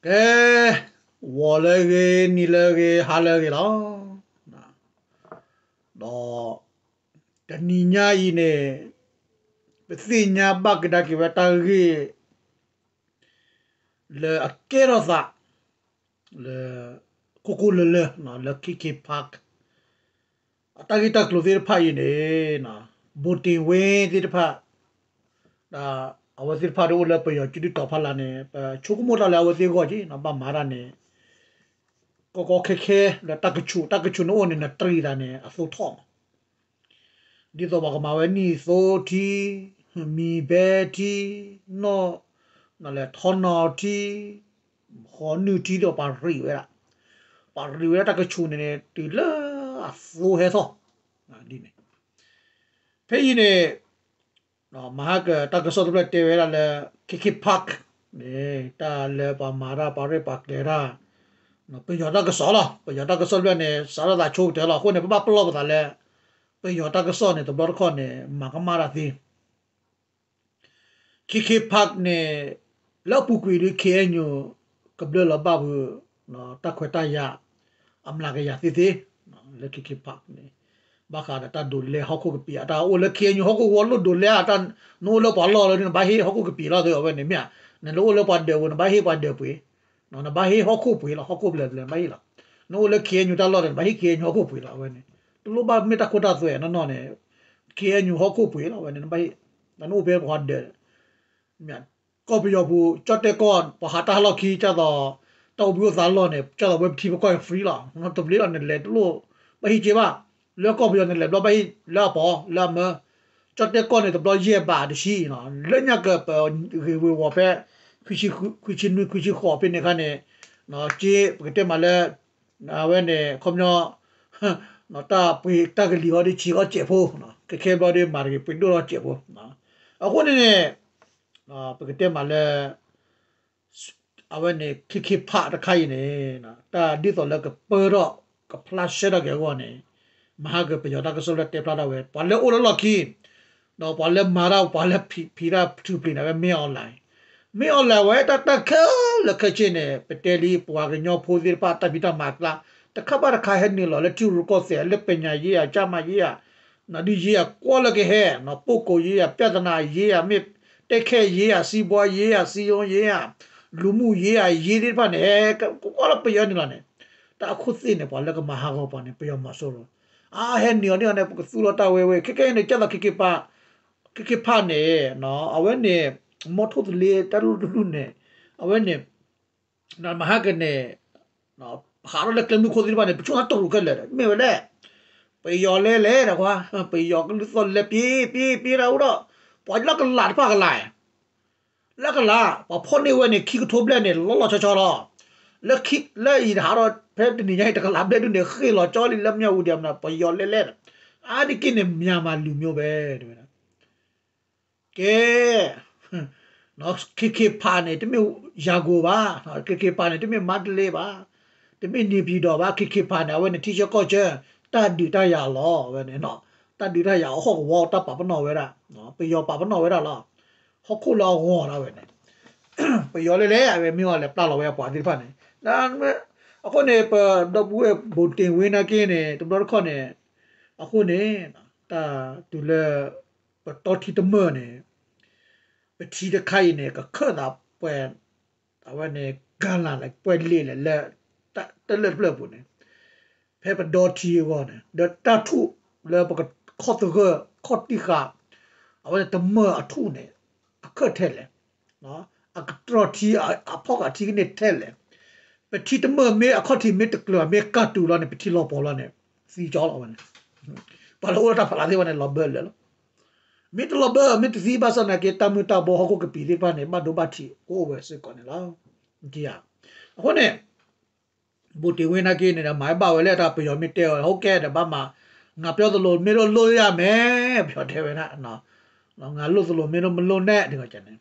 ကဲ, ဂီၤလၢအဂ့ၤ, နံၤလၢအဂ့ၤ, ဟါလၢအဂ့ၤလီၤ. ဒီးတနံၤညါအံၤန့ၣ် ပသ့ၣ်ညါဘၣ်ကဒါက့ၤဝဲတၢ်ဂ့ၢ် လၢအကဲထီၣ်သး လၢ ကိၢ်ကိၢ်လၢလၢ လၢ KK Park အတၢ်ဂ့ၢ်တၢ်ကျိၤသ့ၣ်တဖၣ်အံၤန့ၣ် ဗိုလ်တင်ဝင်း သ့ၣ်တဖၣ် ဒီးအဝဲသ့ၣ်တဖၣ်ဒ်အိၣ်လၢပယီၤကဒုၣ်တီၤဖီလာ်န့ၣ် ပဆိကမိၣ်တၢ်လၢအဝဲသ့ၣ်အဂီၢ်က့ ဘၣ်မၤတၢ်န့ၣ် ကီကီခဲခဲ လၢတၢ်ကဆူး တၢ်ကဆူးနအိၣ်န့ၣ် နတရံးသးန့ၣ် အသိထီၣ်မး ဒ်သိးပှၤကမၤဝဲနံၣ်သိထံ, မံၤဘဲထံ, နီၣ်, လဲၤထီနီၤထံ, ဃီနုၢ်ထံဒီးပှၤရံးဝဲဒၣ်, ပှၤရံးဝဲဒၣ်တၢ်ကဆူးန့ၣ်န့ၣ် တုၤလၢအသိဟဲထီၣ်, ဒ်န့ၣ်, ဖဲအံၤန့ၣ် မဟါကတၢ်ကစီၣ်တဖျၢၣ်တဲဝဲဒၣ်လၢ KK Park န့ၣ် တၢ်လၢပှၤမၤတၢ်ပှၤရဲၣ်ပှၤကျဲၤတၢ် ပယီၤတၢ်ကစီၣ်လီၤ. ပယီၤတၢ်ကစီၣ်တဖျၢၣ်န့ၣ် စးထီၣ်သးဆိကတၢၢ်လီၤ. အဃိန့ၣ် ပဘၣ်ပလီၢ်ပသးလၢ ပယီၤတၢ်ကစီၣ်န့ၣ် တဘျီတခီၣ်န့ၣ် မၤကမၣ်တၢ်သ့ KK Park န့ၣ် လၢအပူၤကွံာ်ဒ် KNU ကဘျၢလီၤဘၣ်ဖုး တၢ်ခွဲးတၢ်ယာ် အမျးကယၤသ့သ့ လၢ KK Park န့ၣ် ဘၣ်ဃးဒီးတၢ်ဒိးလဲဟီၣ်ခိၣ်ကပံာ် အတၢ်အိၣ်လၢ KNU ဟီၣ်ခိၣ်ဝီလိၣ်ဒိးလဲအတၢ် နအိၣ်လၢပှၤလီၢ်လၢ နဘၣ်ဟ့ၣ်ဟီၣ်ခိၣ်ကပံာ်လီၤ အဝဲန့ၣ်မ့ၢ်ဧါ, နအိၣ်လၢပှၤဒၢးပူၤ နဘၣ်ဟ့ၣ်ပှၤဒၢးပှ့ၤ, နဘၣ်ဟ့ၣ်ဟီၣ်ခိၣ်ပှ့ၤလီၤ ဟီၣ်ခိၣ်ဘျဲၣ်ဘျဲၣ် နဘၣ်ဟ့ၣ်လီၤ. နအိၣ်လၢ KNU တၢ်လီၢ်ဒီး နဘၣ်ဟ့ၣ် KNU ဟီၣ်ခိၣ်ပှ့ၤလီၤ အဝဲန့ၣ်, တလိၣ်ဘၣ်မ့ၢ်တၢ်ခိတၢ်သွဲနီၢ်နီၢ်န့ၣ်, KNU ဟီၣ်ခိၣ်ပှ့ၤလီၤ အဝဲန့ၣ် နဘၣ်ဟ့ၣ်, နအိၣ်ဖဲပှၤဒၢး ကီၢ်ပယီၤပူၤ ကၠီၣ်တဲၣ်ကီၢ် ပှၤဟးတၢ်ဟးလီၢ်ခံ ကၢ်သိး တၢ်အိၣ်ဘှံးအိၣ်သါလီၢ်န့ၣ် ကၢ်သိးဝဲပထံပကီၢ်န့ၣ် free လီၤ. တဘျီလီၤ နလဲၤတလိၣ် ဘၣ်ဟံးက့ဘၣ်. လၢကီၢ်ပယီၤန့ၣ် လဲၤတဘျီဘၣ်ဟံးလၢအပီၤ လၢအမၢ. ကၠီၣ်တဲၣ်ကီၢ်န့ၣ် တဘျီယဲၢ်ဘးတဆံနီၤ. လၢညါကပဂ့ၤဝ့ၤဝီၤဖဲ ခွံဆံနွံ ခွံဆံဃိးဖဲန့ၣ်အခါန့ၣ် က့ ပကတဲမးလၢ အဝဲန့ၣ် ခီပညီ တၢ်ပှ့ၤတၢ်ကလံၤအီၤဒီး ဆံးအီၤစဲးဖိ, ခဲခဲဘျီဒီး မၤတဂ့ၤ ပှ့ၤဒိၣ်ထီၣ်စဲးဖိ. အဃိန့ၣ်န့ၣ် ပကတဲမးလၢ အဝဲန့ၣ် KK Park တခါအံၤန့ၣ် တၢ်ဒ်သိးလၢကပၢထီၣ် ကဖျါဆှဲထီၣ်က့ၤအဂီၢ်န့ၣ် မဟါကပယီၤတၢ်ကစီၣ်လၢတဲဖျါထီၣ်ဝဲ ပှၤလၢအိၣ်လၢလီၢ်ခံ ဒီးပှၤလၢမၤတၢ် ပှၤလၢဖံးတၢ်ထူၣ်ဖျ့းန့ၣ် အဝဲမ့ၢ် online မ့ၢ် online ဝဲတၢ်တၢ်ခဲလၢာ်ခဲဆ့န့ၣ် ပတဲလံ ပှၤကညီဖိသ့ၣ်တဖၣ် တၢ်ဖံးတၢ်မၤအကျါ တခါဘၣ်တခါဟဲနုာ်လီၤလၢထံရူၢ်ကီၢ်သဲး လၢပညာရေးရာ ကျန်းမာရေးရာ ဒ်ရေးရာ ကွီၢ်လၢကဟဲ ပုဂ္ဂိုလ်ရေးရာ ပြဿနာရေးရာ မ့ၢ် တိုက်ခိုက်ရေးရာ စီးပွားရေးရာ စည်းရုံးရေးရာ လူမှုရေးရာ ရေးသ့ၣ်တဖၣ်န့ၣ် ဟဲကွီၢ်လၢပယီၤနုာ်လီၤန့ၣ် တၢ်အခိၣ်သ့ၣ်န့ၣ် ပှၤလၢကမၤဟးဂီၤပှၤန့ၣ် ပယီၤမီၤစိရိၤ အဟဲနုာ်အီၤန့ၣ် ပကသူၣ်လီၤတၢ်ဝဲဝဲ ခဲကဲန့ၣ် ကၢ်သိး KK Park န့ၣ် အဝဲန့ၣ် မီထိၣ်သလ့တၢ်လူၢ်တလူၢ်န့ၣ် အဝဲန့ၣ် မဟါကန့ၣ် ဟးထီၣ်လၢကျဲမုၢ်ခိၣ်သ့ၣ်တဖၣ်န့ၣ် ပဆိကမိၣ်တရူးခဲလၢာ်ဒီး မ့ၢ်ဝဲလဲၣ် ပယီၤလဲၤလဲၤဒီးကွၢ် ပယီၤကလုၢ်သီၣ်လဲၤပ့ၤပ့ၤပ့ၤတၢ်အိၣ်ဒီး ပှၤလၢကလးတဖၣ်ကလး လၢကလး ပှၤဖီၣ်န့ၢ်ဝဲန့ၣ် ခံကထိဘျဲၣ်န့ၣ် လီၤလီၤဆီဆီလီၤ. လၢခံ လၢအံၤဟးထီၣ်ဖဲတနံၤညါအံၤ တကလးဘျဲၣ်ဒုန့ၣ် ဃ့ၢ်လီၤကၠီလံ လၢမၠၣ်ဝူၤဒံးမနုၤ ပယီၤလဲၤလဲၤဒီး အါတက့ၢ်န့ၣ် မြန်မာလူမျိုးပဲ တဲဝဲဒၣ် ကဲ KK Park န့ၣ် တမ့ၢ် ရန်ကုန် ဘၣ် KK Park န့ၣ် တမ့ၢ် မန္တလေး ဘၣ် တမ့ၢ် နေပြည်တော် ဘၣ် KK Park န့ၣ် အဝဲန့ၣ် ထံဆၢကီၢ်ဆၢ တၢ်ဒုးတၢ်ယၤလီၤ အဝဲန့ၣ် တၢ်ဒုးတၢ်ယၤအဟီၣ်ကဝီၤ တၢ်ပာ်ပနီၣ်ဝဲဒၣ် ပယီၤပာ်ပနီၣ်ဝဲဒၣ်လီၤ ဟီၣ်ခိၣ်လၢအဂီၤလီၤဝဲန့ၣ် ပယီၤလဲၤလဲၤ အဝဲမ့ၢ်အီၤလဲၤပျၢ်လီၤဝဲအပှၤသ့ၣ်တဖၣ်န့ၣ် အဃိန့ၣ် ပဒီပုၢ်ဝဲၢ် ဗိုလ်တင်ဝင်း နာ်က့န့ၣ် တဘျီတခီၣ်န့ၣ် အဃိန့ၣ် တၢ်တုၤလၢ ပတီထံတမၢၢ်န့ၣ် ပထံတခါအံၤန့ၣ် ကခၢၣ်သးပှဲၤ အဝဲန့ၣ် ကလၤလၢပှဲၤလ့ၣ်လဲၣ်လၢ တၢ်လၢၢ်တဖျၢၣ်အပူၤန့ၣ် ဖဲပဒီထံအဂီၢ်န့ၣ် ဒီးတၢ်ထူၣ်လၢပကခီၣ်သဂၢၢ် ခီၣ်တံၢ်ဃာ် အဝဲန့ၣ်တမၢၢ်အထူၣ်န့ၣ် ကခၢၣ်ထဲလဲၣ် အကတြီထံ အဖီၣ်ဃာ်ထံကန့ၢ်ထဲလဲၣ် ပထံတမၢၢ်မ့ၢ်အခီၣ်ထံးမ့ၢ်တကျၢၤ မ့ၢ်ကၢ်တူာ်လီၤန့ၣ် ပထံလီၤပီၤလီၤန့ၣ် သံကၠီလီၤဝဲန့ၣ် ပှၤလၢအိၣ်လၢတၢ်ဖးလးသ့ၣ်တဖၣ်န့ၣ် လီၤဘၢလၢာ်လီၤ မ့ၢ်တလီၤဘၢ မ့ၢ်တသံဘၣ်ဆၣ်နာ်က့ တၢ်မုၢ်တၢ်ဘိဟီၣ်ခိၣ်ကပံာ်သ့ၣ်တဖၣ်န့ၣ် ဘၣ်ဒိဘၣ်ထံးကအိၣ်ဝဲစ့ၢ်ကီးန့ၣ်လီၤ အဃိန့ၣ် ဗိုလ်တင်ဝင်း နာ်က့န့ၣ်ဒီး မၤဘၣ်ဝဲလၢတၢ်ပယီၤမ့ၢ်တဲအီၤ ဟုတ်ကဲ့ဒီး ဘာမှ ငါပြောသလို မင်းတို့လုပ်ရမယ် ပယီၤတဲဝဲဒၣ် ငါလုပ်သလို မင်းတို့မလုပ်နဲ့ ဒ်န့ၣ်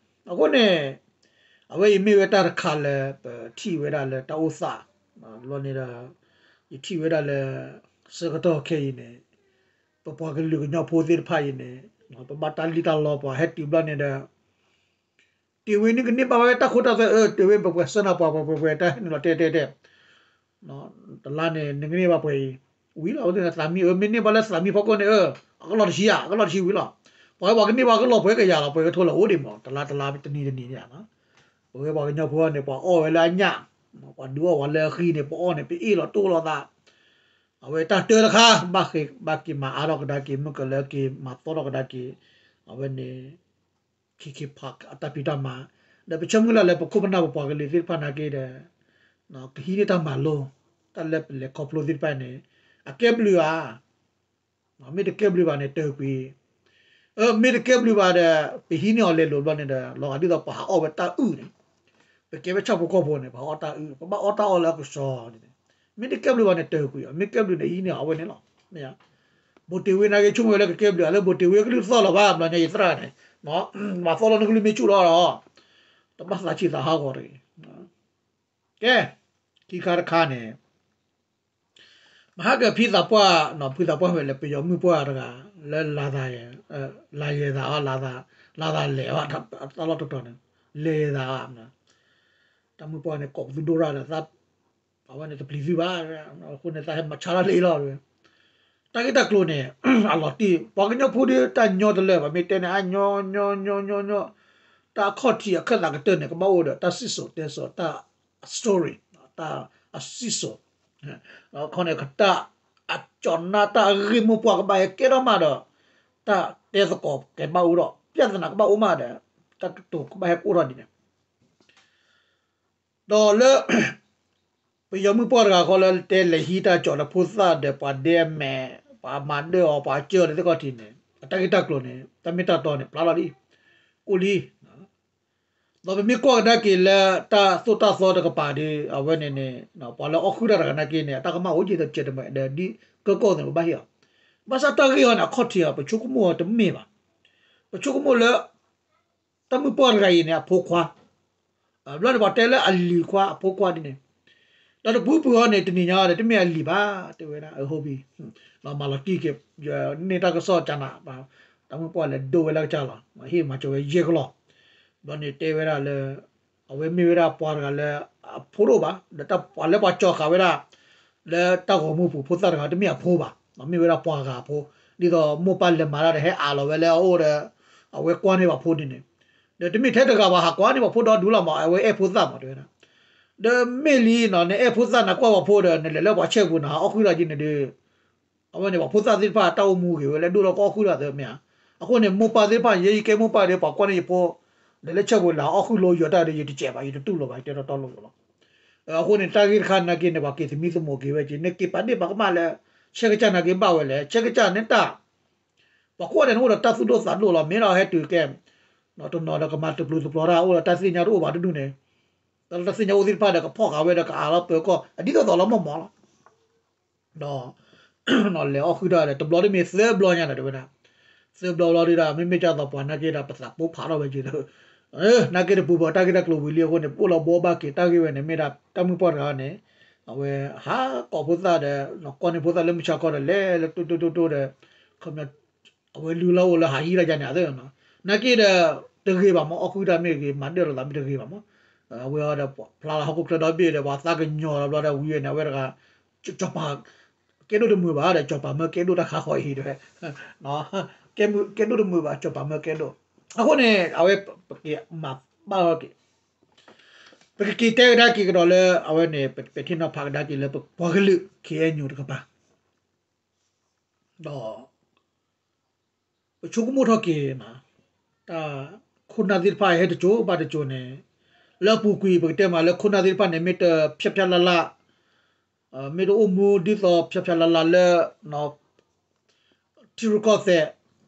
အဃိန့ၣ် အဝဲအံၤမ့ၢ်ဝဲတၢ်တခါလၢ ပထံၣ်ဝဲဒၣ်လၢတၢ်အိၣ်သး ဘျီန့ၣ်ဒီး ယထံၣ်ဝဲဒၣ်လၢ ဆၢကတီၢ်ခဲအံၤန့ၣ် ပပှၤကလုာ်ကညီဖိသ့ၣ်တဖၣ်အံၤန့ၣ် ပဘၣ်တၢ်လံၣ်တၢ်လီပှၤဟဲတုၤဘျီန့ၣ်ဒီး တ့ၢ်ဝ့န့ၣ်ကန့ၢ်ဘၣ်ဝဲတၢ်ခိတၢ်သွဲ အၢ တ့ၢ်ဝ့ ပပှဲၤဆၢနၤပှၤ ပှဲၤပှဲၤပှဲၤ တၢ်ဟဲနုာ်လီၤတဲတဲတဲ တလါန့ၣ် နကန့ၢ်ဘၣ်ပှဲၤအံၤ ဝံၤလီၤ အဝဲသ့ၣ်န့ၣ် သးမံ အၢ မ့ၢ်န့ၢ်ဘၣ်လၢသးမံဖီခိၣ်န့ၣ် အၢ အကလီၢ်တဆံဧါ အကလီၢ်တဆံဝံၤလီၤ. ပှၤဝဲပှၤကန့ၢ်ဘၣ်ကလီၢ်ပှဲၤကယၤလီၤ ပှဲၤကထိလၢအိၣ်ဒံးမး တလါတလါတနံၤတနံၤန့ၣ် ပဝဲပှၤကညီဖိန့ၣ် ပှၤအီၣ်ဝဲလၢအညၣ် ပှၤဒုးအီၣ်ဝဲလၢအဃံန့ၣ် ပအီၣ်န့ၣ် ပအ့ၣ်လီၤတိၢ်လီၤသး အဝဲတၢ်တၢတခါ ဘၣ်ဃ့ဘၣ်က့ၤမၤအါထီၣ်ကဒါက့ၤ မုၢ်ကလၢက့ၤမၤသီထီၣ်ကဒါက့ၤ အဝဲန့ၣ် ခ့ခ့ဖး အတၢ်ဖံးတၢ်မၤ ဒီးပဆၢမုၢ်လၢ်လၢပခိၣ်ပနၢ်ပပှၤကလုာ်သ့ၣ်တဖၣ်နာ်က့ဒီး ကဟံးန့ၢ်တၢ်မၤလိ တၢ်လၢပလဲၤခီဖျိသ့ၣ်တဖၣ်န့ၣ် အကဲဘျုးဧါ မ့ၢ်တကဲဘျုးဘၣ်န့ၣ် တၢၢ်ကွံာ် မ့ၢ်တကဲဘျုးဘၣ်ဒီး ပဟံးန့ၢ်အီၤလဲၤလိာ်ဘျီန့ၣ်ဒီး လီၤဂာ်ဒ်သိးပဟးအီၣ်ဝဲတၢ်အုၣ်န့ၣ် ပကဲဝဲဆၣ်ဖိကီၢ်ဖိန့ၣ် ပဟးအီၣ်တၢ်အုၣ် ပဘၣ်အီၣ်တၢ်အီၣ်လၢအကစီန့ၣ် မ့ၢ်တကဲဘျုးဘၣ်န့ၣ် တၢၢ်ကွံာ်အီၤ မ့ၢ်ကဲဘျုးန့ၣ် ဟံးန့ၢ်အီၤအဝဲန့ၣ်လီၤ. ဘိၣ်တ့ၢ်ဝ့နာ်က့ ဆိကမိၣ်ဝဲလၢကကဲဘျုး လၢဘိၣ်တ့ၢ်ဝ့ကလုၢ်သီၣ်လီၤဘၣ် ဘျီညါယသရၣ်န့ၣ် မၤသီလီၤနကလုၢ်မ့ၢ်ဆူၣ်လီၤ တဘၣ်သးဆံးသးဟးဂီၤတဂ့ၤ. ကဲ ခံခါတခါန့ၣ် မဟါကဖံသးပှၢ် ဖံသးပှၢ်ဝဲလၢ ပယီၤမုၣ်ပှၢ်တဂၤ လၢလၤသး လၤယဲၤသးအီၤ လၤသးလဲၤအီၤ တၢ်လီၢ်တတီၤန့ၣ် လဲၤယဲၤသးအီၤ တၢ်မုၣ်ပှၢ်န့ၣ် ကိးပသူဒိၣ်ရၣ်ဒီး အဝဲန့ၣ်တပျံၤသုဘၣ် အဃိန့ၣ် သးဟဲမၤဆါတၢ်လၢအံၤလီၤ. တၢ်ဂ့ၢ်တၢ်ကျိၤန့ၣ် အလီၤတံၢ် ပှၤကညီဖိဒီးတၢ်ညီတလၢာ် ပှၤမ့ၢ်တဲန့ၣ် အညီညီညီညီညီ တၢ်အခီၣ်ထံးအခၢၣ်သးကတၢၢ်န့ၣ် ကဘၣ်အိၣ်ဒီးတၢ်စံၣ်စိၤတဲစိၤ တၢ် story တၢ်အစံၣ်စိၤ ခီန့ၣ် တၢ်အကၠီၤနါ တၢ်အဂ့ၢ်မိၢ်ပှၢ်ကဘၣ်ဟဲကဲထီၣ်မးဒီး တၢ်တဲသကိးကဘၣ်အိၣ်ဒီး ပြဿနာကဘၣ်အိၣ်မးဒီး တၢ်ကတိၤကဘၣ်ဟဲကအိၣ်ထီၣ်ဒ်န့ၣ် ဒီးလၢ ပယီၤမုၣ်ပှၢ်တဂၤဃီလၢတဲလဲၤဟံးတၢ်ကၠီၤလၢဖိသၣ်ဒီးပှၤဒဲမဲာ် ပှၤမၤဒၢၣ်အီၤ ပှၤကၢၢ်အီၤသ့ၣ်ခီၣ်ထံးန့ၣ် အတၢ်ဂ့ၢ်တၢ်ကျိၤန့ၣ် တၢ်မ့ၢ်တၢ်တီန့ၣ် ဖျါလီၤလံ ကိၣ်လံ ဒီးပမ့ၢ်ကွၢ်ကဒါက့ၤလၢတၢ်သိၣ်တၢ်သီတကပၤဒီး အဝဲန့ၣ်န့ၣ် ပှၤလၢအီၣ်ဃုာ်တၢ်တဂၤနာ်က့န့ၣ် အတၢ်ကမၣ်အိၣ်က့ၤဒီးကဲတမံၤဒီးဒ်ကၢကီၢ်န့ၣ် ပဘၣ်ဟ့ၣ်အီၤ ဘၣ်ဆၣ်တၢ်ဂ့ၢ်အီၤန့ၣ် အခီၣ်ထံးအီၤ ပဆိကမိၣ်အီၤတမ့ၢ်ဘၣ် ပဆိကမိၣ်လၢ တၢ်မုၣ်ပှၢ်တဂၤအံၤန့ၣ် အဖိခွါ ဘျီန့ၣ်ပှၤတဲလၢအလံၤခွါအဖိခွါဒ်န့ၣ် ဒီးတပူၤပူၤအီၤန့ၣ် တနံၤညါဒီး တမ့ၢ်အလံၤဘၣ် တဲဝဲဒၣ် အဟိဘံ မၤလီၤတံၢ်က့ၤ န့ၢ်တၢ်ကစီၣ်ကနး တၢ်မုၣ်ပှၢ်လဲၤဒိဝဲလၢကစၢ်လီၤ ဟ့ၣ်မၤစၢၤဝဲယဲၢ်ကလီၢ် ဘျီန့ၣ်တဲဝဲဒၣ်လၢ အဝဲမ့ၢ်ဝဲဒၣ်ပှၤတဂၤလၢ အဖိတအိၣ်ဘၣ် ဒီးပှၤလၢပှၤကၠီၤဃာ်ဝဲဒၣ် လၢတၢ်ဂီၤမူပူၤဖိသၣ်တဂၤ တမ့ၢ်အဖိဘၣ် မ့ၢ်ဝဲဒၣ်ပှၤဂၤအဖိ ဒ်သိးမိၢ်ပၢ်လဲၤမၤတၢ်ဒီးဟဲအးလီၤဝဲလၢအအိၣ်ဒီး အဝဲကွၢ်န့ၢ်ပှၤဖိဒ်န့ၣ် ဒီးတမ့ၢ်ထဲတဂၤဘၣ် ဟးကွၢ်န့ၢ်ပှၤဖိဒီဒူလီၤမး အဝဲအဲၣ်ဖိသၣ်မး တဲဝဲဒၣ် ဒီးမ့ၢ်လံနီၤ နအဲၣ်ဖိသၣ်နကွၢ်ပှၤဖိဒီး နလဲၤလၢပှၤဆဲးပူၤ နဟးအီၣ်ဃုာ်တၢ်က့ၤန့ၣ်ဒီး အဝဲန့ၣ် ပှၤဖိသၣ်သ့ၣ်တဖၣ် တၢ်အိၣ်မူဂ့ၤဝဲလၢဒိၣ်လီၤကအီၣ်ဃုာ်တၢ်သ့မ့ၢ်ဧါ. အဃိန့ၣ် မိၢ်ပၢ်သ့ၣ်တဖၣ် ယဲယကဲမိၢ်ပၢ်ဒီး ပှၤကွၢ်န့ၢ်ယဖိ လဲၤလၢဆဲးပူၤလၢအီၣ်ဃုာ်လိယီၤတၢ်ဒီး ယတစဲးဘၣ် ယတတူၢ်လိာ်ဘၣ် ယတဲတီတီလိၤလိၤလီၤ. အဃိန့ၣ် တၢ်ဂ့ၢ်တခါနာ်က့န့ၣ် ပှၤက့ၤသမံသမိးက့ၤဝဲက့ၤ နက့ၤပာ်ဒ့ၣ်ပာ်ကမၣ်လၢ ဆဲးကစၢ်နာ်က့ဘၣ်ဝဲလဲၣ် ဆဲးကစၢ်န့ၣ်တၢ် ပှၤကွၢ်ဒဲးန့ၣ်အိၣ်ဒီးတၢ်သူၣ်ဒိၣ်သးဒိၣ်လီၤ မ့ၢ်ဒီးဟဲတုၤကဲ တနီၤဒီးကမၤတပျုာ်တပျီၤတၢ် အိၣ်ဒီးတၢ်သ့ၣ်ညါတအိၣ်ဘၣ်တဒူၣ်န့ၣ် တၢ်သ့ၣ်ညါအိၣ်သ့ၣ်တဖၣ်ဒီးကဖီၣ်ဃာ်ဝဲဒီးကအးလီၤပၢၤကီၢ် အဒ်သိးသိးလီၤမီၢ်မီၢ်လီၤ. ဒီး လဲၤအီၣ်ဃုာ်တၢ်ဒီး တဘျီတမ့ၢ်သၢဘျီညါဒီး တဲဝဲဒၣ် သၢဘျီဘျီဒုဒီး မ့မ့ၢ်ကၢ်သိးပှၤနာ်က့ဒီး ပသးပိၢ်ဖးထီၣ်ဝဲက့ၤဒီး နာ်က့တပူၤဘၣ် တၢ်ဂ့ၢ်တၢ်ကျိၤဝံၤလံအဃိန့ၣ် ပအိၣ်လီၤဘှီဘၣ်က့ၤ တၢ်ဂ့ၢ်ဝဲန့ၣ် မ့ၢ်ဒၣ်တၢ်မုၢ်ပှၢ်တဂၤန့ၣ် အဝဲဟးကိးဖိသၣ်ဒီး ကွၢ်န့ၢ်ဖိသၣ်လၢမုၢ်ဆါခီဒီး လဲၤလၢတိၢ်တိၢ်တိၢ်တိၢ်ဒီး ခီပညီ အဝဲလုၢ်လၢ်အိၣ်လၢဟးဟံးတၢ်ယါန့ၣ် အသ့ၣ်နီၤ နာ်က့ဒီး တဂ့ၤဘၣ်မး အီၣ်ဃုာ်တၢ်မ့ၢ်ဂ့ၤ မၤဒၢၣ်လိာ်သးမ့ၢ်တဂ့ၤဘၣ်မး အဝဲအီၤဒီး ဖျါလီၤဟီၣ်ခိၣ်ချၢဒီဘ့ၣ်ဒီး ပှၤသးကညီၤလီၤဘျီဒီးဝံၤန့ၣ် အဝဲတဂၤ စီၤပၤ ကဲဒိၣ်တမုာ်ဘၣ်ဒီး စီၤပၤမၢကဲဒိၣ်တၢ်ခါဃီအံၤတဲဝဲ ကဲဒိၣ်တမုာ်ဘၣ် စီၤပၤမၢကဲဒိၣ် အဃိန့ၣ် အဝဲပက့ၤမၤဘၣ်ထီၣ်က့ၤ ပကက့ၤတဲကဒါက့ၤကဒီးလၢ အဝဲန့ၣ် ပထံၣ်နီၤဖးကဒါက့ၤလၢပပှၤကလုာ် ခ့ၣ်အဲၣ်ယူၣ်တကပၤ ဒီး ပဆိကမိၣ်ထီၣ်က့ၤ တၢ်ခိၣ်နၢ်သ့ၣ်တဖၣ်ဟဲတစိၤဘၣ်တစိၤန့ၣ် လၢအပူၤကွံာ် ပကတဲမးလၢခိၣ်နၢ်သ့ၣ်တဖၣ်န့ၣ် မ့ၢ်တဖျါဖျါလၢ်လၢ် မ့ၢ်တအိၣ်မူဒ်သိးဖျါဖျါလၢ်လၢ်လၢ ထံရူၢ်ကီၢ်သဲး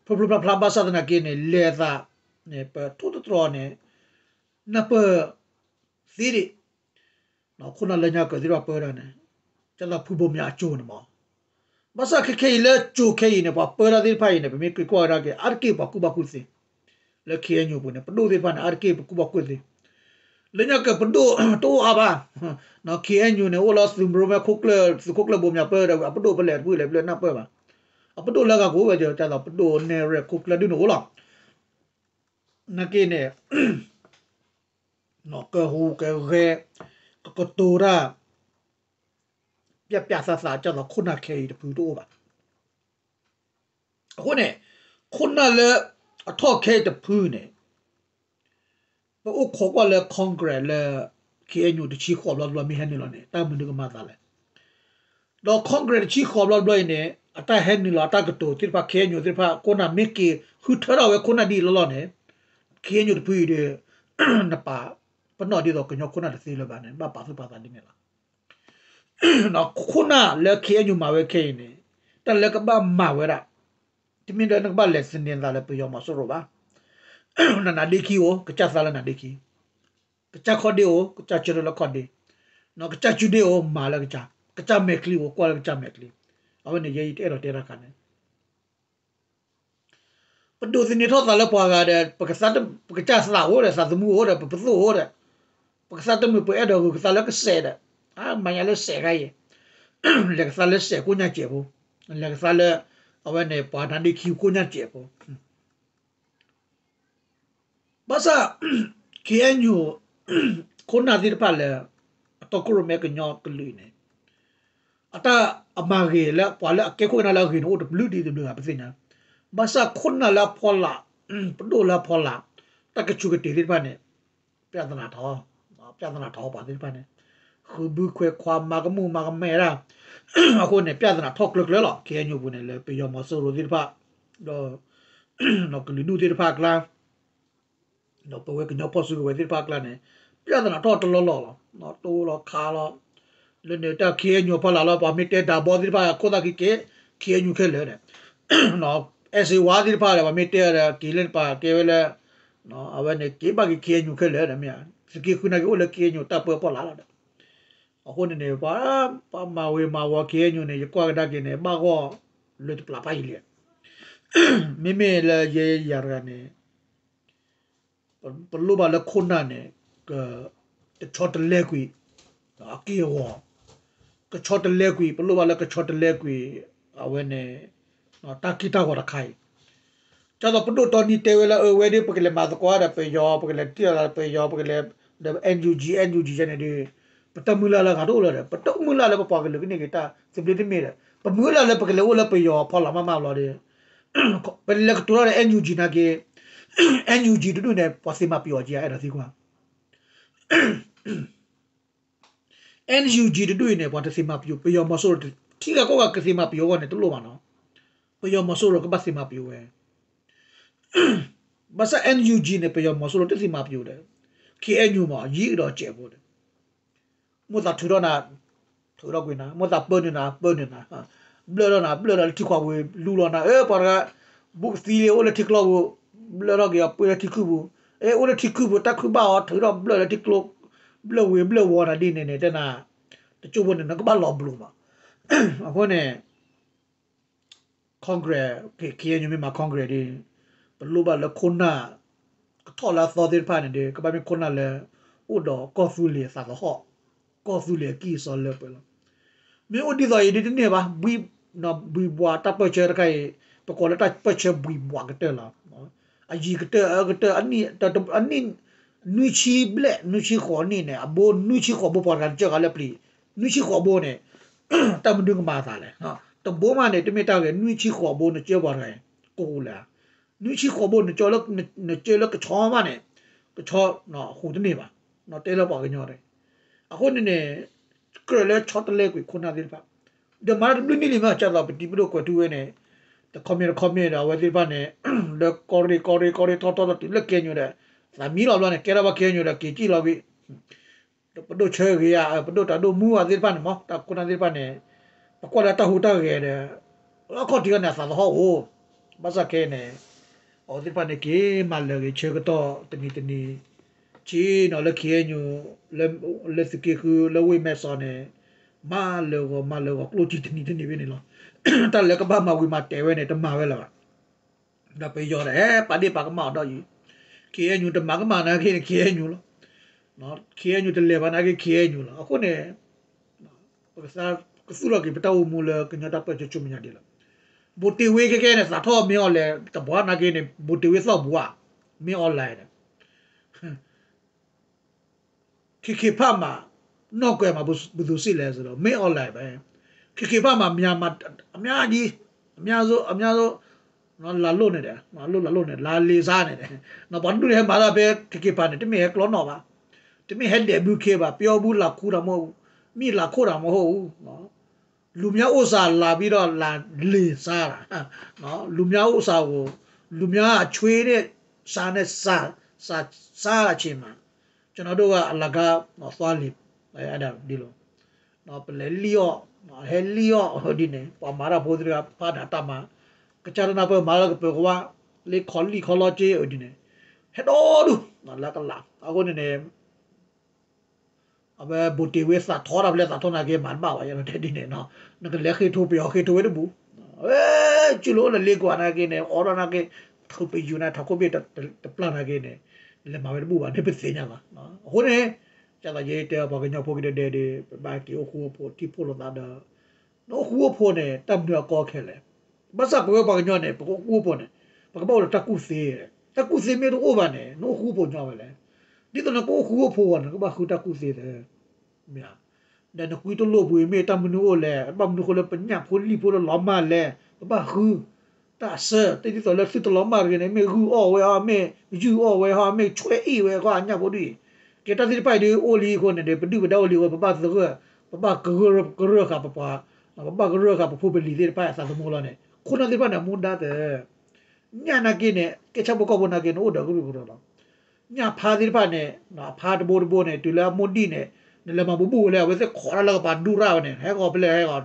ဖျိဖျိဖျါဖျါဘၣ်ဆၣ်သနာ်က့န့ၣ် လဲၤအသးန့ၣ် ပထိၣ်သတြီၤန့ၣ် နၢ်ပၢၢ်သ့ဒံး ခိၣ်နၢ်လၢညါကၢးသ့ၣ်တဖၣ်ပၢတၢ်န့ၣ် ကၢ်သိးဖုဘိၣ်မၠးအစိၤန့ၣ်မး ဘၣ်ဆၣ်ခဲခဲအံၤလၢစိၤခဲအံၤန့ၣ် ပှၤပၢတၢ်သ့ၣ်တဖၣ်အံၤန့ၣ် ပမ့ၢ်က့ၤကွၢ်ကဒါက့ၤ အါတက့ၢ်ပှၤကူၣ်ဘၣ်ကူၣ်သ့ လၢ ခ့ၣ်အဲၣ်ယူၣ် ပူၤန့ၣ် ပဒိၣ်သ့ၣ်တဖၣ်န့ၣ် အါတက့ၢ်ပကူၣ်ဘၣ်ကူၣ်သ့ လၢညါကၢးပဒိၣ်တအိၣ်အါဘၣ် ခ့ၣ်အဲၣ်ယူၣ် န့ၣ် အိၣ်လၢသုးမုၢ်ရိမဲခိၣ်ကျၢၢ် သုးခိၣ်ကျၢၢ်ဘိၣ်မၠးပၢဒီး အပဒိၣ်ဖဲလဲၣ်တဖုလဲၣ်ဖဲလဲၣ်နၢ်ပၢၢ်ဘၣ် အပဒိၣ်လၢအဂၤကအိၣ်ဝဲကၢ်သိးပဒိၣ်နဲၣ်ရဲၣ်ခိၣ်ကျၢၢ်ဒုန့ၣ်အိၣ်လီၤ နာ်က့န့ၣ် ကဟူးကဂဲၤ ကကတိၤတၢ် ပျၢ်ပျၢ်သးသး ကၢ်သိးခိၣ်နၢ်ခဲအံၤတဖုတအိၣ်ဘၣ်. အဃိန့ၣ် ခိၣ်နၢ်လၢအထီၣ်ခဲအံၤတဖုန့ၣ် ပအိၣ်ခိးကွၢ်လၢ Congress လၢ ခ့ၣ်အဲၣ်ယူၣ် တဆံဃိးဘျီတဘျီမ့ၢ်ဟဲနုာ်လီၤန့ၣ် တၢ်မနုၤကမၤသးလဲၣ်. ဒီး Congress တဆံဃိးဘျီတဘျီအံၤန့ၣ် အတၢ်ဟဲနုာ်လီၤအတၢ်ကတိၤသ့ၣ်တဖၣ် ခ့ၣ်အဲၣ်ယူၣ် သ့ၣ်တဖၣ် ခိၣ်နၢ်မ့ၢ်က့ၤဃုထၢထီၣ်ဝဲခိၣ်နၢ်ဒ်အံၤလီၤလီၤန့ၣ် ခ့ၣ်အဲၣ်ယူၣ် တဖုအံၤဒီး နပာ်ပနီၣ်ဒ်သိးကညီခိၣ်နၢ်တသ့လၢၤဘၣ်န့ၣ် ဘၣ်ပာ်သူၣ်ပာ်သးဒ်န့ၣ်လီၤ. ခိၣ်နၢ်လၢ ခ့ၣ်အဲၣ်ယူၣ် မၤဝဲခဲအံၤန့ၣ် တၢ်လၢကဘၣ်မၤဝဲဒၣ် တမ့ၢ်လၢနကဘၣ်လဲၤသန့ၤသးလၢပယီၤမီၤစိရိၤဘၣ်. နနါဒ့ခံအိၣ် ကစၢ်သးလၢနါဒ့ခံ, ကစၢ်ခီၣ်ဒ့အိၣ် ကစၢ်ဆၢထၢၣ်လၢခီၣ်ဒ့, ကစၢ်စုဒ့အိၣ် မၤလၢကစၢ်, ကစၢ်မဲာ်ချံအိၣ် ကွၢ်လၢကစၢ်မဲာ်ချံ. အဝဲန့ၣ်ယဲယတအဲၣ်ဒိးတဲတၢ်ခါန့ၣ် ပဒိးသန့ၤထီၣ်သးလၢပှၤဂၤဒီး ပကစၢ်သးအိၣ်ဒီး သးသမူအိၣ်ဒီး ပပသိၣ်အိၣ်ဒီး ပကစၢ်တမုာ်ပအဲၣ်ဒိးဂုာ်ကသါလၢကစဲးဒီး မၤညါလၢစဲးခါအံၤ လဲၤကသါလၢစဲးကိးညါစဲးဖိ, လဲၤကသါလၢ အဝဲန့ၣ်ပှၤနါဒ့ခံကိးညါစဲးဖိ ဘၣ်ဆၣ် ခ့ၣ်အဲၣ်ယူၣ် ခိၣ်နၢ်သ့ၣ်တဖၣ်လၢ အတီခိၣ်ရိၣ်မဲကညီကလုာ်န့ၣ် အတၢ်အမၤဂ့ၤလၢပှၤလၢအကဲခိၣ်ကနၣ်လၢအဂ့ၤန့ၣ် အိၣ်တဘျုးဒ်တဘျုးဂၤ ပသ့ၣ်ညါ, ဘၣ်ဆၣ်ခိၣ်နၢ်လၢအဖီလာ် ပဒိၣ်လၢအဖီလာ် တၢ်ကဆူးကတ့ၤသ့ၣ်တဖၣ်န့ၣ် ပြဿနာထီၣ်, ပြဿနာထီၣ်ပှၤသ့ၣ်တဖၣ်န့ၣ် ဃုဘုခွဲးခွါ မၤကမူၣ်မၤကမဲာ်ဒၣ်, အဃိန့ၣ် ပြဿနာထီၣ်ကျၢၤကျၢၤလီၤ. ခ့ၣ်အဲၣ်ယူၣ်ပူၤန့ၣ် လၢပယီၤမီၤစိရိၤသ့ၣ်တဖၣ် ဒီး ကလုာ်ဒူၣ်သ့ၣ်တဖၣ်အကျါ ဒီးပဝဲကညီဖီၣ်စုကဝဲၤသ့ၣ်တဖၣ်အကျါန့ၣ် ပြဿနာထီၣ်တလီၢ်လီၢ်လီၤ. တိၢ်လီၤခးလီၤ လၢန့ၣ်တၢ် ခ့ၣ်အဲၣ်ယူၣ် အဖီလာ်လီၤ. ပှၤမ့ၢ်တဲဒၤဘီသ့ၣ်တဖၣ် ခိၣ်သၣ်ခံက့ၤ ခ့ၣ်အဲၣ်ယူၣ်ခဲလၢာ်န့ၣ် အဲၣ်စ့ဝါသ့ၣ်တဖၣ်ဒီး ပှၤမ့ၢ်တဲဒီး က့ၤလၢနပၤကဲဝဲလၢ အဝဲန့ၣ် က့ၤဘၣ်က့ၤ ခ့ၣ်အဲၣ်ယူၣ် ခဲလၢာ်ဒီး မ့ၢ်ဧါ, သုးက့ဃုနာ်က့ၤအိၣ်လၢ ခ့ၣ်အဲၣ်ယူၣ် တၢ်ပၢအဖီလာ်လီၤဒီး အဃိန့ၣ်န့ၣ် ပှၤမၤဝ့ၤမၤဝီၤ ခ့ၣ်အဲၣ်ယူၣ် န့ၣ် ယကွၢ်ကဒါက့ၤန့ၣ် ဘၣ်ဂီၢ်လၢတပျၢ်ဖးယံာ်လံ. မ့မ့ၢ်လၢယဲယၤတဂၤန့ၣ် ပလိၣ်ဘၣ်လၢခိၣ်နၢ်န့ၣ် ကဆီတလဲကွံာ် အက့ၢ်အဂီၤ, ကဆီတလဲကွံာ် ပလိၣ်ဘၣ်လၢကဆီတလဲကွံာ် အဝဲန့ၣ် တၢ်က့ၢ်တၢ်ဂီၤတခါအံၤ ဒ်သိးပဒိၣ်တီနံၤတဲဝဲလၢ အဝဲဒၣ် ပကလဲၤမၤသကိးဒီးပယီၤ ပကလဲၤတံၢ်လီၤပယီၤ ပကလဲၤ ဒီး NUG NUG ယဲန့ၣ်ဒီး ပတမုၢ်လၢ်လၢဂၤတအိၣ်လၢၤဒီး ပတမုၢ်လၢ်လၢပပှၤကလုာ်ကန့ၢ်က့ၤတၢ်သဘျ့တမ့ၢ်ဒီး ပမုၢ်လၢ်လၢပကလဲၤအိၣ်လၢပယီၤဖီလာ်မးမးဘျီဒီး ပလဲၤကတိၤထီၣ်ဒီး NUG နာ်က့ NUG တဒူၣ်န့ၣ် ပှၤသ့မၤပယီၤက့ၤ အဲၣ်ဒိးသံကွၢ် NUG တဒူၣ်အံၤန့ၣ် ပှၤတသ့မၤပယီၤ ပယီၤမီၤစိရိၤ ထံဂၤကီၢ်ဂၤကသ့မၤပယီၤအဂီၢ်န့ၣ် တလိၣ်ဘၣ်နီၤ, ပယီၤမီၤစိရိၤကဘၣ်သ့မၤပယီၤဝဲ ဘၣ်ဆၣ် NUG န့ၣ် ပယီၤမီၤစိရိၤတသ့မၤပယီၤဒီး ခ့ၣ်အဲၣ်ယူၣ် မ့ၢ်ယံၤကဒီးစဲးဖိဒီး မိၣ်သးထုးထီၣ်နၤ ထုးထီၣ်ကွံာ်နၤ, မိၣ်သးပၢနုာ်နၤ ပၢနုာ်နၤ, ဘျၢၣ်ထီၣ်နၤ ဘျၢၣ်ထီၣ်လၢထံခွးဝ့ၤ လူလီၤနၤ အၢ ပှၤတဂၤ ဘူးကသံလံ အိၣ်လၢထံကျိပူၤ, ဘျၢၣ်ထီၣ်က့ၤအီၤ ပှ့ၤလၢထံခုၣ်ပူၤ, အဲ အိၣ်လၢထံခုၣ်ပူၤ တၢ်ခုၣ်ဘၣ်အီၤ ထုးထီၣ်ဘျၢၣ်လၢထံကျိ, ဘျၢၣ်ဝ့ၤဘျၢၣ်ဝီၤနၤဒ်န့ၣ်န့ၣ် တဲနၤ, တကၠိၢ်ဖိန့ၣ် နကဘၣ်လီၤဘျီးမး အဃိန့ၣ် Congress, ခ့ၣ်အဲၣ်ယူၣ် မ့ၢ်မၤ Congress ဒီး ပလိၣ်ဘၣ်လၢခိၣ်နၢ် ကထီၣ်လၢအသီသ့ၣ်တဖၣ်န့ၣ်ဒီး ကဘၣ်မ့ၢ်ခိၣ်နၢ်လၢ အိၣ်ဒီးကီၢ်သူလ့ၤအသးသဟီၣ်, ကီၢ်သူလ့ၤအကံၢ်အစီလၢပှဲၤလီၤ. မ့ၢ်အိၣ်ဒ်သိးအံၤဒ်တန့ၢ်ဘၣ်, ဘှံးဘှီးတၢ်ပၢၢ်ဆၢတခါအံၤ ပကိးလၢတၢ်ပၢၢ်ဆၢဘှံးဘှီးကတၢၢ်လီၤ. အယံၤကတၢၢ်အၢကတၢၢ် အနံၣ် အနံၣ် နွံဆံဘျဲၣ် နွံဆံဃိးနံၣ်န့ၣ် အဘိနွံဆံဃိးဘိ ပှၤတဂၤတကၢၢ်ဃာ်လၢပျံၤ နွံဆံဃိးဘိန့ၣ် တၢ်မနုၤကမၤအသးလဲၣ်. တဘိမးန့ၣ် တမ့ၢ်တၢ်ဂ့ၤ နွံဆံဃိးဘိ နကၢၢ်ပှၤတဂၤအံၤ ကိးကိးလၢာ်ဧါ. နွံဆံဃိးဘိ နကၢၢ်လၢ နကၢၢ်လၢကဆီမးန့ၣ် ကဆီ ဟူးတန့ၢ်ဘၣ်. တဲလၢပှၤကညီတဂၤ အဃိန့ၣ်န့ၣ် ကြၢးလၢဆီတလဲကွံာ်ခိၣ်နၢ်သ့ၣ်တဖၣ် ဒီးမၤတၢ်တဘျုးနံၣ်လံမး ကၢ်သိးပတံၤပဒိၣ်ကွဲးထူဝဲန့ၣ် တ comment တ comment ဒီးအဝဲသ့ၣ်တဖၣ်န့ၣ် လၢကီၢ်ရ့ၣ်ကီၢ်ရ့ၣ်ကီၢ်ရ့ၣ်ထီၣ်ထီၣ်ထီၣ်တုၤလၢ ခ့ၣ်အဲၣ်ယူၣ် ဒီး သးမံလီၤဘျီန့ၣ် ကဲထီၣ်ဘၣ် ခ့ၣ်အဲၣ်ယူၣ် ဒီးက့ၤကံၣ်လီၤဝံၤ ပဒိၣ်ဆၢဂ့ၤဧါ ပဒိၣ်တၢ်ဒိၣ်မူဧါသ့ၣ်တဖၣ်န့ၣ်မး တၢ်ခိၣ်နၢ်သ့ၣ်တဖၣ်န့ၣ် ပကွၢ်လၢတၢ်ဟူးတၢ်ဂဲၤဒီး လၢအခီၣ်ထံးခီန့ၣ် အသးသဟီၣ်အိၣ် ဘၣ်ဆၣ်ခဲအံၤန့ၣ် အဝဲသ့ၣ်တဖၣ်န့ၣ် က့ၤမၤလၢာ်ဂ့ၤဆၢကတီၢ်တနံၤတနံၤ ဆ့ၣ်နီၤလၢ ခ့ၣ်အဲၣ်ယူၣ် လၢသုးက့ဃု လၢဝ့ၢ်မဲၢ်စီးန့ၣ် မၤလၢာ်ဂီၤမၤလၢာ်ဂီၤကျိၣ်စ့တနံၤတနံၤဖဲန့ၣ်လီၤ. တၢ်လၢကဘၣ်မၤဝံၤမၤတဲာ်ဝဲန့ၣ် တမၤဝဲလၢၤဘၣ်. ဒီးပယီၤဒီး ဟဲပာ်ဒ့ၣ်ပာ်ကမၣ်အီၤဒီးအံၤ ခ့ၣ်အဲၣ်ယူၣ် တမၤကမၣ်နာ်က့န့ၣ် ခ့ၣ်အဲၣ်ယူၣ်လီၤ. ခ့ၣ်အဲၣ်ယူၣ် တလဲၤဘၣ်နာ်က့ ခ့ၣ်အဲၣ်ယူၣ်လီၤ. အဃိန့ၣ် ပကသူၣ်ထီၣ်က့ၤ ပတၢ်အိၣ်မူလၢကညီတၢ်ပၢၢ်ဆၢဆူမဲာ်ညါဒ်လဲၣ်. ဘိးတ့ၢ်ဝ့ ခဲကဲန့ၣ် သးထီၣ်မ့ၢ်အီၤလဲၣ် တဘှီနာ်က့န့ၣ် ဘိးတ့ၢ်ဝ့သီၣ်ဘူးဧါ မ့ၢ်အီၤလဲၣ်န့ၣ် KK Park မှာ နီၢ်ကွဲးမၤ ဘယ်သူစစ်လဲ ဆိုတော့ မင်းအောင်လှိုင်ပဲ KK Park မှာ မြန်မာ အများကြီး အများဆုံး အများဆုံး လာလုပ်နေတယ် လာလုပ် လာလုပ်နေတယ် လာလှည့်စားနေတယ် ပှၤဒူၣ်န့ၣ်ဟဲမၤတၢ်ဖဲ KK Park န့ၣ် တမ့ၢ်ဟဲကျီနီၣ်ဘၣ် တမ့ၢ်ဟဲဒဲးဘုခ့ဘၣ် ပယီၤဘူးလာခူတာမဟုတ်ဘူး မ့ၢ်လာခိၣ်တာမဟုတ်ဘူး လူများဥစ္စာလာပြီးတော့ လာလှည့်စားတာ လူများဥစ္စာကို လူများအချွေးနဲ့ စားနဲ့ စား စား စားတာချိန်မှာ ကျွန်တော်တို့က အလကား သွားလီၤ အဲဒါ ဒ်လီၤ ပလဲၤလံၣ်အီၣ် ဟဲလံၣ်အီၣ်ဒ်န့ၣ် ပှၤမၤတၢ်ဖိသ့ၣ်တဖၣ်န့ၣ် အတၢ်မၤ ကစၢ်တနၢ်ပၢၢ်မၤလၢကပၢၤကဝါ လၢခီလံၣ်ခီလီက့ဒ်န့ၣ် ဟဲဒီဒူၣ် လၢကလး အဃိန့ၣ်န့ၣ် အဝဲဘူးတ့ၢ်ဝဲသးထီတၢ်ဖဲလဲၣ်သးထီနာ်က့ မၤတဘၣ်ဘၣ် ယဲတဲဒ်န့ၣ် နကလဲၤဃ့ထိပယီၤဃ့ထိဝဲတဘူး ဝဲ ကၠူလိာ်အိၣ်လၢလ့ကွၢ်နာ်က့န့ၣ် အိးထီၣ်နာ်က့ ထိပယူၤန့ၣ် ထးခိၣ်ဘ့ၣ်တပျၢ်နာ်က့န့ၣ် နလဲၤမၤဝဲတဘူးဘၣ် နပသ့ၣ်ညါလီၤ အဃိန့ၣ် ကၢ်သိးယတဲပှၤကညီဖိကဒဲဒဲဒီး ပဘၣ်က့ၤအိၣ်ဃူအိၣ်ဖိးထံၣ်ဖှိၣ်လိာ်သးဒီး နအိၣ်ဃူအိၣ်ဖိးန့ၣ် တၢ်မနုၤအကီခဲလဲၣ် ဘၣ်ဆၣ်ပဝဲပှၤကညီန့ၣ် ပကအိၣ်ဃူအိၣ်ဖိးန့ၣ် ပကဘၣ်အိၣ်ဒီးတၢ်ကူၣ်သ့ တၢ်ကူၣ်သ့မ့ၢ်တအိၣ်ဘၣ်န့ၣ် နအိၣ်ဃူအိၣ်ဖိးညီဝဲလဲၣ် ဒ်သိးနကအိၣ်ဃူအိၣ်ဖိးအဂီၢ်န့ၣ် နကဘၣ်ဃုတၢ်ကူၣ်သ့သၢ မ့ၢ်ဧါ ဒီးနကွံတလိာ်ပူၤအံၤမ့ၢ်တၢ်မနုၤအိၣ်လဲၣ် ဘၣ်မနုၤဃိလၢပညၣ်ဖိလံၣ်ဖိတလီၤမၢ်လဲၣ် ပဘၣ်ဃု တၢ်အစၢ တဒ်သိးလၢသုတလီၤမၢ်တဂ့ၤန့ၣ် မ့ၢ်ဂုၢ်အီၣ်ဝဲဟီ မ့ၢ်ယုၢ်အီၣ်ဝဲဟီ မ့ၢ်ဆွဲအ့ၣ်ဝဲဃီအညၣ်ဖိဒ်အံၤ ကဲတၢ်သ့ၣ်တဖၣ်အံၤဒ်အိၣ်လံအဃိန့ၣ်ဒီး ပဒုၣ်ပဒါအိၣ်လံအဃိ ပဘၣ်သဂၢၢ် ပဘၣ်ကရၢၢ်ဃာ်ပပှၤ ပဘၣ်ကရၢၢ်ဃာ်ပဖိပလံၤသ့ၣ်တဖၣ်အသးသမူလီၤန့ၣ် ခိၣ်နၢ်သ့ၣ်တဖၣ်န့ၣ် မူဒါသၢ ညၣ်နာ်က့န့ၣ် ကဲဆၣ်ဖိကီၢ်ဖိနာ်က့န့ၣ် အိၣ်ဒီးကရူၢ်ကရၢလီၤ ညၣ်ဖါသ့ၣ်တဖၣ်န့ၣ် အဖါတဘိတဘိန့ၣ် တုၤလၢအမိၢ်ဒံၣ်န့ၣ် နလဲၤမၤဘူးဘူးဝဲလဲၣ် အဝဲသ့ၣ်ခိးတၢ်လၢကပၤဒူရၣ်ဝဲန့ၣ် ဟဲဂီၤဖဲလဲၣ်ဟဲ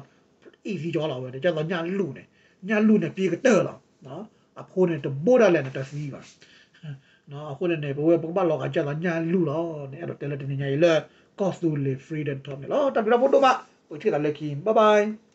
ဂီၤ အံၣ်သံကၠီလီၤဝဲန့ၣ် ကၢ်သိးညၣ်လူၢ်န့ၣ် ညၣ်လူၢ်န့ၣ် ပံကတၢၢ်လီၤ အဖိန့ၣ် တဘိဒၣ်လဲာ်န့ၣ် တသံဘၣ် အဃိန့ၣ်န့ၣ် ပဝဲပကဘၣ်လီၤဂာ်ကၢ်သိးညၣ်လူၢ်လီၤန့ၣ် အဲၣ်ဒိးတဲလၢတနံၤညါအံၤလၢ ကီၢ်သူလ့ၤ Freedom Talk န့ၣ်လီၤ တၢ်ဘျုးတၢ်ဖှိၣ်ဒိၣ်မး ပကထံၣ်သးလၢခံ bye bye